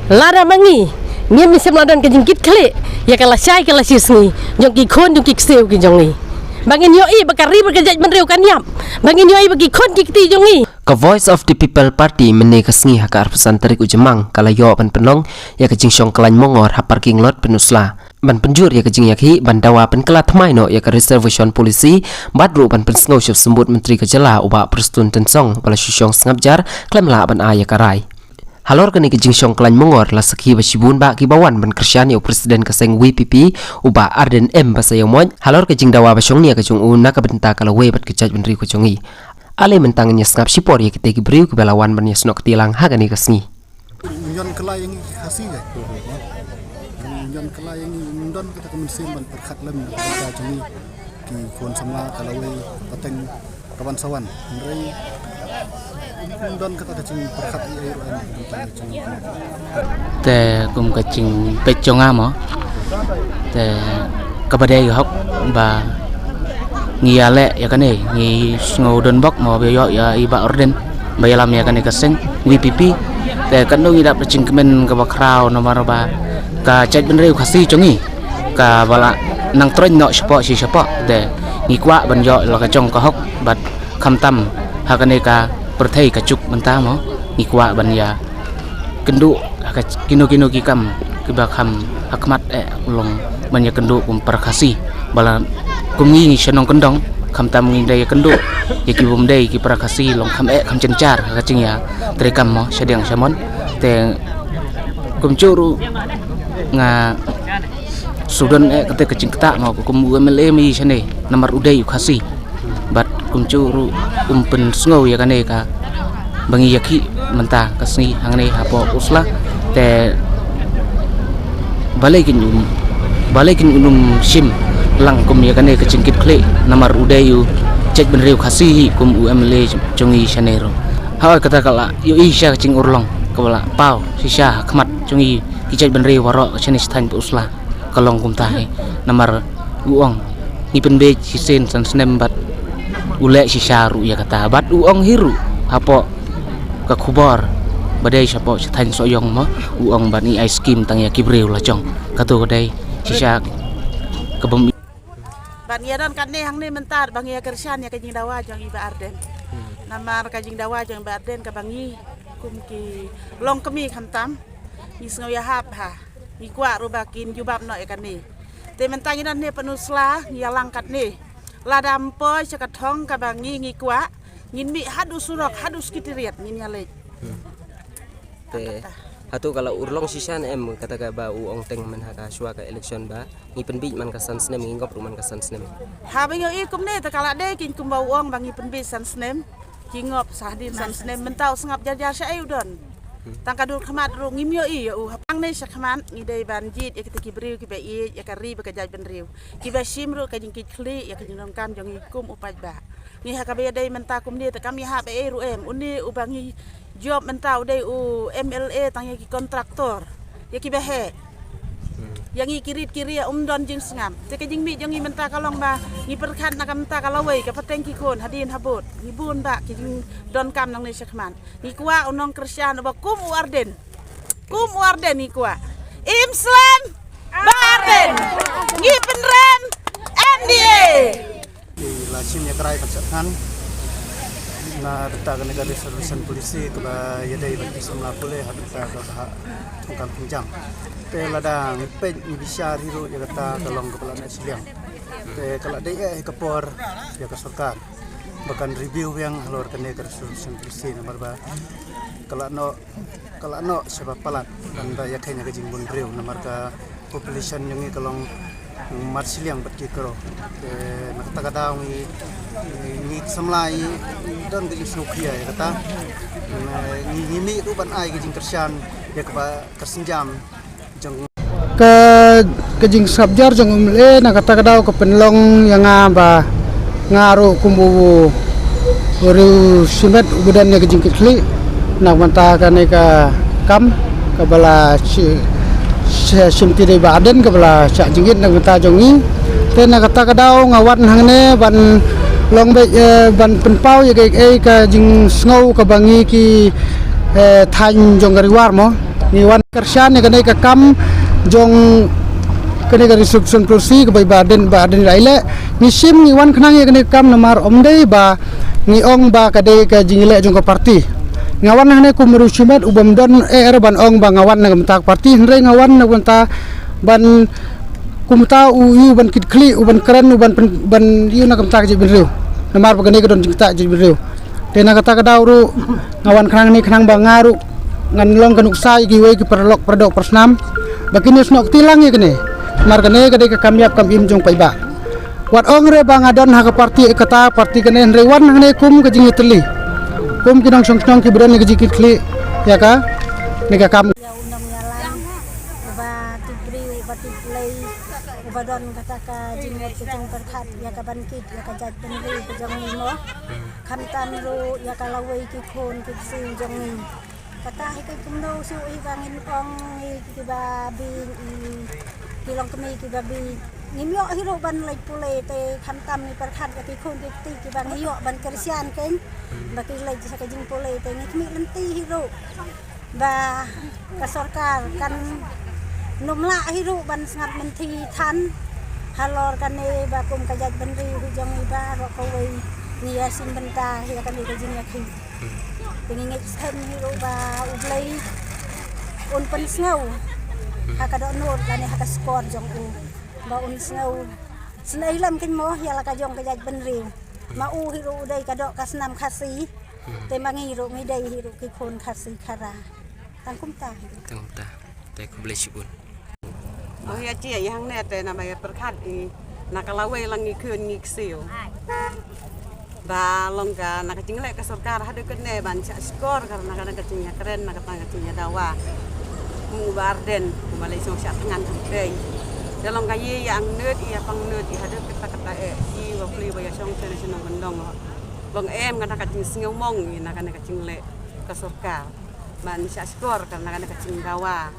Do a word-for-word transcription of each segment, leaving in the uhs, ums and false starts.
Lada ma ngi ngim ïa shem la don ka jingkitkhlieh ïa ka lashai ka lashisngi jong ki khun jong ki ksiew ki jong ngi, ba ngin ïohi ba ka ri bad ka jaitbynriew kan ïap, ba ngin ïohi ba ki khun ki kti jong ngi. Ka Voice of the People Party mynne ka sngi ha ka arphew san tarik u Jymmang ka la ïoh ban pynlong ïa ka jingshong khlaiñ mongor ha parking lot Pynursla ban pynjur ïa ka jingïakhih ban dawa pynkylla thymmai noh ïa ka reservation policy bad ruh ban pynsngew sha u symbud myntri ka jylla u Bah Prestone Tynsong ba la shu shong sngap jar khlem lah ban ai ïa ka rai. Halor kane ka jingshong khlaiñ mongor la sakhi ba shibun bah kiba wan ban kyrshan ïa u president ka seng V P P u Bah Ardent M Basaiawmoit halor ka jingdawa ba shong nia ka jong u na ka bynta ka lawei bad ka jaitbynriew ka jong i. Ale mynta ngin ïa sngap shipor ïa kita ki briew kiba la wan ban ïasnoh kti lang ha kane ka sngi. Nyon kylla ïa ngi Khasi ka. Nyon kylla ïa ngi, don kata ka mynsiem ban pyrkhat lem na ka bynta jong ngi ki khun samla ka lawei pateng ka ban sa wan. Hynrei don kata ka jingpyrkhat ïa ïa ruh em ka bynta jong ngi. Te kum ka jingpeit jong nga mo. Te kaba dei hok ba ngi ïa leh ïa kane, ngi sngew don bok mo ba ïoh ïa i Bah Ardent ba ïalam ïa kane ka seng V P P. Te katno ngi dap da jingkmen kaba khraw namar ba ka jaitbynriew Khasi jong ngi kaba la nang troiñ noh shapoh shi shapoh. Te ngi kwah ban ïoh la ka jong ka hok bad khamtam ha kane ka pyrthei ka juk mynta mo, ngi kwah ban ïa kynduh ha ka kino kino ki kam kiba kham ha khmat eh long ban ïa kynduh kum para Khasi ba la kum ngi sha nongkyndong, khamtam ngi dei ïa kynduh ïa ki bym dei ki para Khasi long kham eh kham jynjar ha ka jingïatreikam mo shadien shamon. Te kumjuh ruh nga shu don eh kata ka jingktah mo kum u M L A ma i shane namar u dei u Khasi. Bad kumjuh ruh um pynsngew ïa kane ka ba ngi ïakhih mynta ka sngi hangne hapoh Pynursla. Te balei kin um, balei kin um shim lang kum ïa kane ka jingkitkhlieh namar u dei u jaitbynriew Khasi hi kum u M L A jong i shane ruh. Hooid kata ka la ïohi sha ka jingurlong kaba la paw shisha ha khmat jong i ki jaitbynriew baroh shane sha thaiñ Pynursla. Ka long kumta hi namar u ong ngi pynbeit shisien san snem bad u leh shisha ruh ïa kata bad u ong hi ruh hapoh ka khubor ba dei shapoh sha thaiñ Sohiong mo, u ong ban i ai skim tang ïa ki briew la jong. Kato ka dei shisha ka bym. Bad ngi ïa don katne hangne mynta ba ngi ïa kyrshan ïa ka jingdawa jong i Bah Ardent. Namar ka jingdawa jong i Bah Ardent kaba ngi kum ki longkmie khamtam ngi sngew ïahap ha. Ngi kwah ruh ba kin jubab noh ïa kane. Te mynta ngi don ne Pynursla ngi ïalang katne. Lada ym poi sha ka thong kaba ngi ngi kwah ngin mih haduh surok haduh Secretariat ngin ïaleit. Te hato ka la urlong shisha ne em kata kaba u ong teng mynha ka shuwa ka election ba ngi pynbeit man ka san snem, ngi ngop ruh man ka san snem. Haba ngi ïohi kumne te ka la dei kin kumba u ong ba ngi pynbeit san snem. Ki ngop sa hadien san snem mynta u sngap jar jar sha ei u don. Tang ka dur khmat ruh ngim ïohi ïa u. Hapdeng ne sha khmat ngi dei ban jied ïa kita ki briew kiba ïeit ïa ka ri bad ka jaitbynriew, kiba shim ruh ka jingkitkhlieh ïa ka jingdonkam jong ngi kum u paidbah. Ngi ha kaba ïadei mynta kumne te kam ïahap ei ei ruh em. Une uba ngi jop mynta u dei u M L A tang ïa ki kontraktor ïa kiba heh. Ïa ngi ki rit ki ria um don jingsngap. Te ka jingmih jong ngi mynta ka long ba ngi pyrkhat na ka mynta ka lawei ka pateng ki khun hadien habud. Ngi bun bah ki jingdonkam nangne sha khmat. Ngi kwah u nongkyrshan uba kum u Ardent. Kum u Ardent ngi kwah. Im slem Bah Ardent. Ngi pynrem M D A. Ki la shim ïa ka rai ka shah than na bynta kane ka reservation policy kaba ïadei bad ki samla pule ha bynta ka bhah thungkam thingjam. Te lada ngi peit ngi bishar hi ruh ïa kata ka long kaba la neh shiliang. Te ka la dei eh ka por ïa ka sorkar ba kan review biang halor kane ka reservation policy namar ba ka la noh ka la noh shaba palat ban da ïakheiñ ïa ka jingbun briew namar ka population jong ngi ka long mar shiliang bad ki kro. Te na kata ka daw ngi ngi samla i don ka jingsngewkhia ïa kata. Ngi ngi mih ruh ban ai ka jingkyrshan ïa kaba ka sienjam jong ka ka jingsngap jar jong u M L A na kata ka daw ka pynlong ïa nga ba nga ruh kum u riewshimet uba don ïa ka jingkitkhlieh na ka bynta kane ka kam kaba la shi- shi- shim ti dei Bah Ardent kaba la shah jingit na ka bynta jong ngi. Te na kata ka daw nga wan hangne ban long beit eh, ban pynpaw ïa ka, eh, ka jingsngew kaba ngi ki eh, thaiñ jong ka Ri War mo. Ngi wan kyrshan ïa kane ka kam jong kane ka resolution policy kaba i Bah Ardent, Bah Ardent la ïaleh. Ngi shim ngi wan khnang ïa kane ka kam namar ym dei ba ngi ong ba ka dei ka jingïaleh jong ka party. Nga wan hangne kum u riew shimet u bym don eh ruh ban ong ba nga wan na ka bynta ka party, hynrei nga wan na ka bynta ban kumta u ïu ban kit khlieh, u ban kren, u ban pyn-, ban ïu na ka bynta ka jaitbynriew. Namar ba kane ka don jingktah jaitbynriew. Te na kata ka daw ruh nga wan khnang ne khnang ba nga ruh ngan long ka nuksa ïa kiwei ki paralok paradoh parasnam ba kin ïasnoh kti lang ïa kane. Namar kane ka dei ka kam ïap kam im jong paidbah. Wat ong re ba nga don ha ka party kata party kane, hynrei wan hangne kum ka jingïatylli, kum ki nongshong shnong kiba don ïa ka jingkit khlieh ïa kane ka kam. Ïa u nongïalam uba tip briew uba tip Blei uba don kata ka jingmut ka jingpyrkhat ïa ka ban kit ïa ka jaitbynriew ka jong ngi mo. Khamtam ruh ïa ka lawei ki khun ki ksiew jong ngi. Kata hi ka kumno shuh hi ba ngin ong hi kiba bieit, i ki longkmie kiba bieit. Ngim ïoh hi ruh ban leit pule te khamtam ngi pyrkhat ïa ki khun ki kti kiba ngi ïoh ban kyrshan kein ba ki leit sha ka jingpule te ngi khmih lynti hi ruh ba ka sorkar kan nym lah hi ruh ban sngap mynthi than halor kane ba kum ka jaitbynriew hi jong ngi baroh kawei ngi ïa shim bynta hi ïa kane ka jingïakhih. Te ngi ngeit skhem hi ruh ba U Blei un pynsngew ha ka dohnud lane ha ka skor jong u ba un sngew sngewlem kein mo ïa la ka jong ka jaitbynriew. Ma u hi ruh u dei ka doh ka snam Khasi. Te ma ngi ruh ngi dei hi ruh ki khun Khasi Khara. Tang kumta hi ruh. Tang kumta. Te khublei shibun. Ong ïa ki ïa hangne te namar ïa pyrkhat i na ka lawei lang ngi khun ngi ksiew. Ba long ka na ka jingleh ka sorkar haduh katne ban shah shkor ka na ka na ka jingïakren na ka tang ka jingïadawa. Mu Bah Ardent, u ba leit shong shah thngan u dei. Te long ka ïa ïa angnud ïa pangnud ïa haduh kata kata eh i wa pli wa ïa shong shane shane nongkyndong. Long em ka na ka jingsngewmong ïa na ka na ka jingleh ka sorkar. Ban shah shkor ka na ka na ka jingdawa.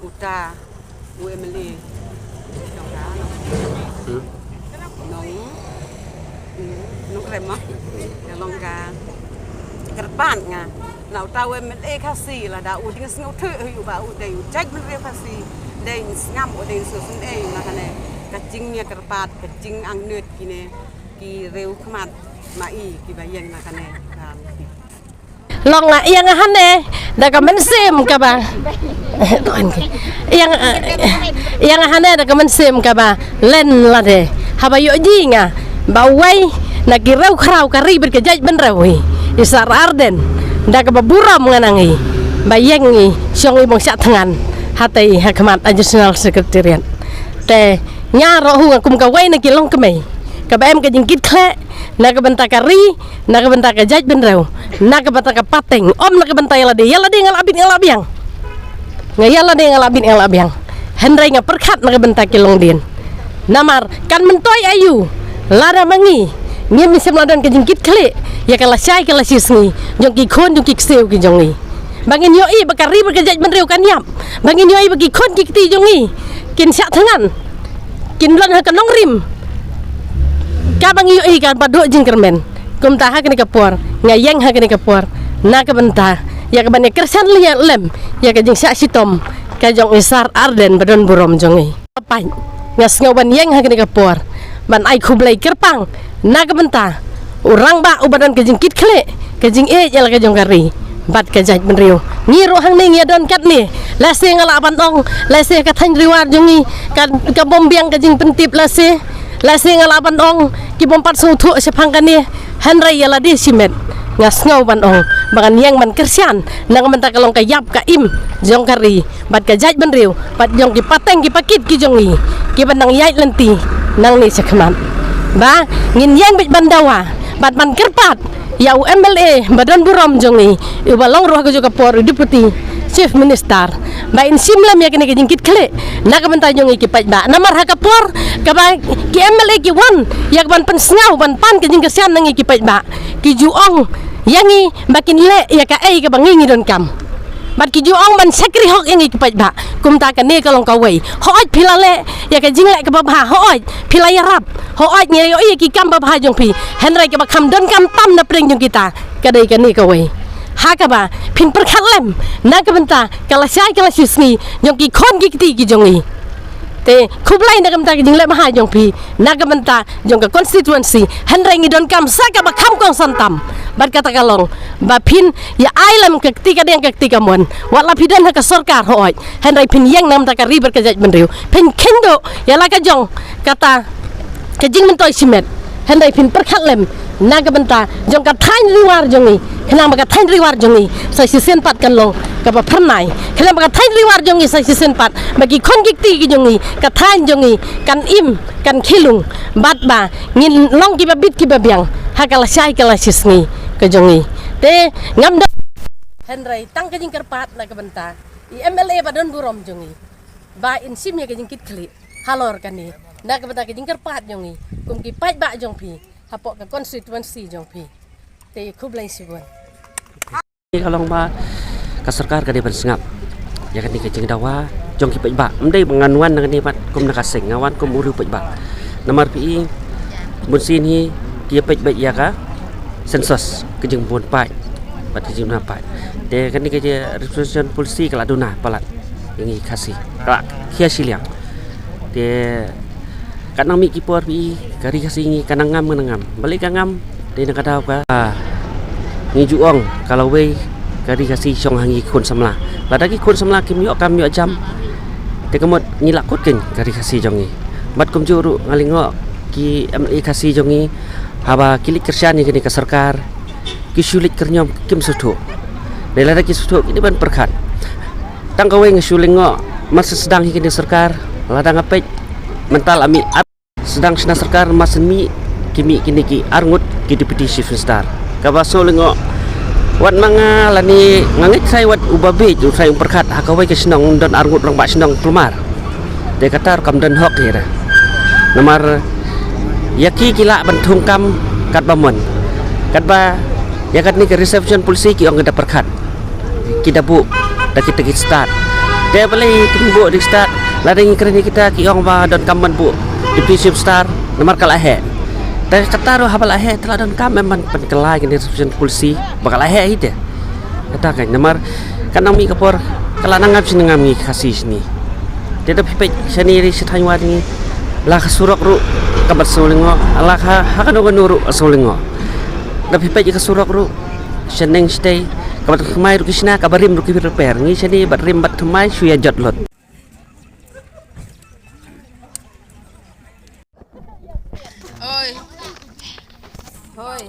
Uta u M L A. Nong ka, hmm? Nong, hmm, Nongkrem ma. Ïa long ka kyrpad nga na uta u M L A Khasi lada u dang sngewthuh hi u ba u dei u jaitbynriew Khasi, dei sngap u dei sngewsynei na kane ka jingïakyrpad ka jingangnud kine ki riew khmat ma i kiba ïeng na kane ka Long nga ïa nga hane da ka mynsiem kaba ïa nga, ïa nga hane da ka mynsiem kaba len lade haba ïoh ji nga ba wai na ki riew khraw ka ri bad ka jaitbynriew hi i Sir Ardent da kaba burom nga nang hi ba ïeng ngi shong i bong shah thngan hatei ha khmat Additional Secretariat. Te nga roh hu nga kum kawei na ki longkmie kaba em ka jingkit khleh na ka bynta ka ri, na ka bynta ka jaitbynriew, na ka bynta ka pateng, ym na ka bynta ïa lade, ïa lade nga la bit nga la biang. Nga ïa lade nga la bit nga la biang. Hynrei nga pyrkhat na ka bynta ki longdien. Namar kan myntoi aïu lada ma ngi ngim shym la don ka jingkit khleh ïa ka lashai ka lashisngi jong ki khun jong ki ksiew ki jong ngi. Ba ngin ïohi ba ka ri bad ka jaitbynriew kan ïap. Ba ngin ïohi ba ki khun ki kti jong ngi kin shah thngan. Kin long ha ka nongrim kaba ngi ïohi kaba duh jingkyrmen. Kumta ha kane ka por nga ïeng ha kane ka por na ka bynta ïa ka ban ïa kyrshan lem ïa ka jingshah shitom ka jong i Sir Ardent ba don burom jong i. Pait nga sngew ban ïeng ha kane ka por ban ai khublei kyrpang na ka bynta u rangbah uba don ka jingkit khleh ka jingïeit ïa la ka jong ka ri bad ka jaitbynriew. Ngi ruh hangne ngi ïa don katne lehse nga lah ban ong lehse ka thaiñ Ri War jong ngi ka, ka bym biang ka jingpyntip lehse, lehse nga lah ban ong ki bym pat sngewthuh shaphang kane. Hynrei ïa lade shimet nga sngew ban ong ba ngan ïeng ban kyrshan na ka bynta ka long ka ïap ka im jong ka ri bad ka jaitbynriew bad jong ki pateng ki pakit ki jong ngi kiba nang ïaid lynti nangne shakhmat. Ba ngin ïeng beit ban dawa bad ban kyrpad ïa u M L A ba don burom jong ngi uba long ruh ha ka juh ka por u Deputy Chief Minister ba in shim lem ïa kane ka jingkit khleh na ka bynta jong ngi ki paidbah. Namar ha ka por kaba ki M L A ki wan ïa ka ban pynsngew ban pan ka jingkyrshan na ngi ki paidbah ki ju ong ïa ngi ba kin leh ïa kaei kaba ngi ngi donkam. Bad ki ju ong ban shakri hok ïa ngi ki paidbah. Kumta kane ka long kawei. Hooid phi la leh ïa ka jingleh kaba bha, hooid phi la ïarap, hooid ngi ïohi ïa ki kam ba bha jong phi. Hynrei kaba kham donkam tam na pdeng jong kita ka dei kane kawei. Ha kaba phin pyrkhat lem na ka bynta ka lashai ka lashisngi jong ki khon ki kti ki jong ngi. Te khublei na ka bynta ka jingleh mahai jong phi na ka bynta jong ka constituency. Hynrei ngi donkam sa kaba kham kongsan tam bad kata ka long ba phin ïa ai lem ka kti kadiang ka kti kamon. Wat la phi don ha ka sorkar hooid, hynrei phin ïeng na ka bynta ka ri bad ka jaitbynriew. Phin kheiñ duh ïa la ka jong kata ka jingmyntoi shimet. Hynrei phin pyrkhat lem na ka bynta jong ka thaiñ Ri War jong ngi. Khnang ba ka thaiñ Ri War jong ngi sa shisien pat kan long kaba phyrnai. Khnang ba ka thaiñ Ri War jong ngi sa shisien pat, ba ki khon ki kti ki jong ngi, ka thaiñ jong ngi kan im kan khyllung bad ba ngin long kiba bit kiba biang ha ka lashai ka lashisngi ka jong ngi. Te ngam don, hynrei tang ka jingkyrpad na ka bynta i M L A ba don burom jong ngi, ba in shim ïa ka jingkitkhlieh halor kane na ka bynta ka jingkyrpad jong ngi kum ki paidbah jong phi hapoh ka constituency jong phi. Te khublei shibun. Ka long ba ka sorkar ka dei ban sngap ïa kane ka jingdawa jong ki paidbah. Ym dei ba ngan wan na kane pat kum na ka seng, nga wan kum u riew paidbah. Namar phi i bun sien hi ki ïa paidbah ïa ka census, ka jingbun paid bad ka jingduna paid. Te kane ka reservation policy ka la duna palat ïa ngi Khasi, ka la khia shiliang. Te ka nang mih ki por phi i ka ri Khasi ngi ka nang ngam, ka nang ngam. Balei ka ngam? Dei na ka daw ka, ah, ngi ju ong ka lawei ka ri Khasi shong ha ngi khun samla. Lada ki khun samla kim ïoh kam ïoh jam, te ka mut ngi la kut keiñ ka ri Khasi jong ngi. Bad kumjuh ruh nga lyngngoh ki M L A Khasi jong ngi, haba ki leit kyrshan ïa kane ka sorkar, ki shu leit kyrñiom, kim sngewthuh. Dei lada ki sngewthuh ki dei ban pyrkhat. Tang kawei nga shu lyngngoh, mar sdang hi kane sorkar, lada nga peit mynta la mih ar, sdang shna sorkar mar shen mih, ki mih kine ki arngut ki deputy chief minister. Kaba sngewlyngngoh, wat ma nga lane nga ngeit trai wat uba bieit u trai u pyrkhat ha kawei ka shnong don arngut rangbah shnong kulmar. Te kata ruh kam don hok hi re. Namar ïa ki ki lah ban thung kam katba mon. Katba ïa katne ka reservation policy ki ong ki da pyrkhat, ki da buh da kita ki stad. Te balei ki buh da ki stad? Lada ngi kren ïa kita ki ong ba donkam ban buh deputy chief minister namar ka la heh. Te kata ruh haba la heh te la donkam em ban pynkylla ïa kane reservation policy ba ka la heh hi te. Kata ka namar ka nang mih ka por ka la nang ngam shi nang ngam ngi Khasi shini. Te da phi peit shane ri shi thaiñ War ngi, la ka surok ruh ka bat sngewlyngngoh, la ka ha kano kano ruh sngewlyngngoh. Da phi peit ka surok ruh shaneng shatei, ka bat thymmai ruh ki shna, ka barim ruh ki repair. Ngi shane bat rim bat thymmai shu ïa jot lut. Oi. Hoi.